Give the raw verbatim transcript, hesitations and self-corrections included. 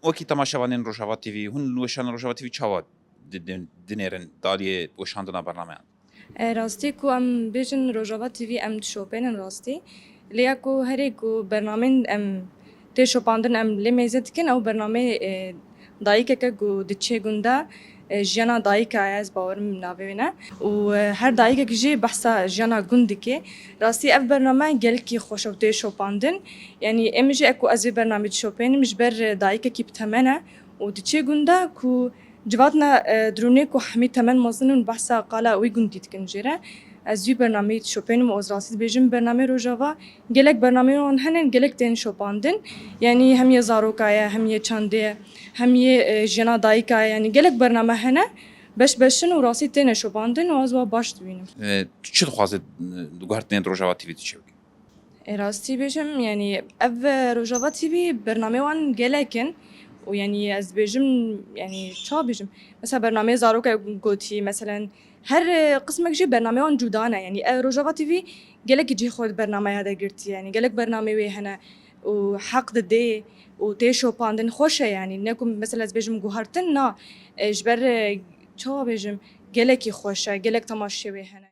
Wekî temaşevanên Rojava T V, hûn li weşana Rojava T V çawa di-, di-, dinêrin daliyê weşandina bernameyan? E, rastî ku em bêjin Rojava T V em dişopênin rastî. Lê ya ku herê ku bernamên em tê şopandin em lê mêze dikin ew bernameyê, e, dayikeke ku diçê gunda, e, jiyana dayika ye, ez bawerim navê wê ne. Û, e, her dayikek jî behsa jiyana gund dike. Rastî ev bername gelkî xweş e û tê şopandin. Yanî êm jî eku ez vê bernamê dişopênim ji ber, e, dayikekî bi temen e û diçê gunda ku civatna, e, dirûnê ku hemî temen mezin in behsa qala wî gundî dikin jê re. Ez wî bernameyî dişopênim û ez rastî dibêjim bernamê Rojava gelek bernameyên wan hene, gelek tên şopandin. Yanî hem yê zaroka ye, hem yê çandê ye, hem yê, e, jiyana dayika ye. Yanî gelek bername hene, beş beş in û rastî têne şopandin û ez wa baş dibînim. E, tu çi dixwazî, e, guhertinên Rojava T V tu çêbikî? E, rastî bêjim, yanî ev, e, Rojava T V bernameyê wan gelek in û yanî ez dibêjim, yanî çawa bêjim? Mesela bernameyê zaroka gotî, meselen her, e, qismek jî bernameyê wan cuda ne. Yanî ev Rojava T V gelekî cihê xwe di bernameya de girtiye. Yanî gelek bernameyê wê hene û heq didê û tê şopandin xweş e yanî. Ne ku mesela ez bêjim guhertin, na, e, ji ber, e, çawa bêjim, gelekî xweş e, gelek temaşê wê hene.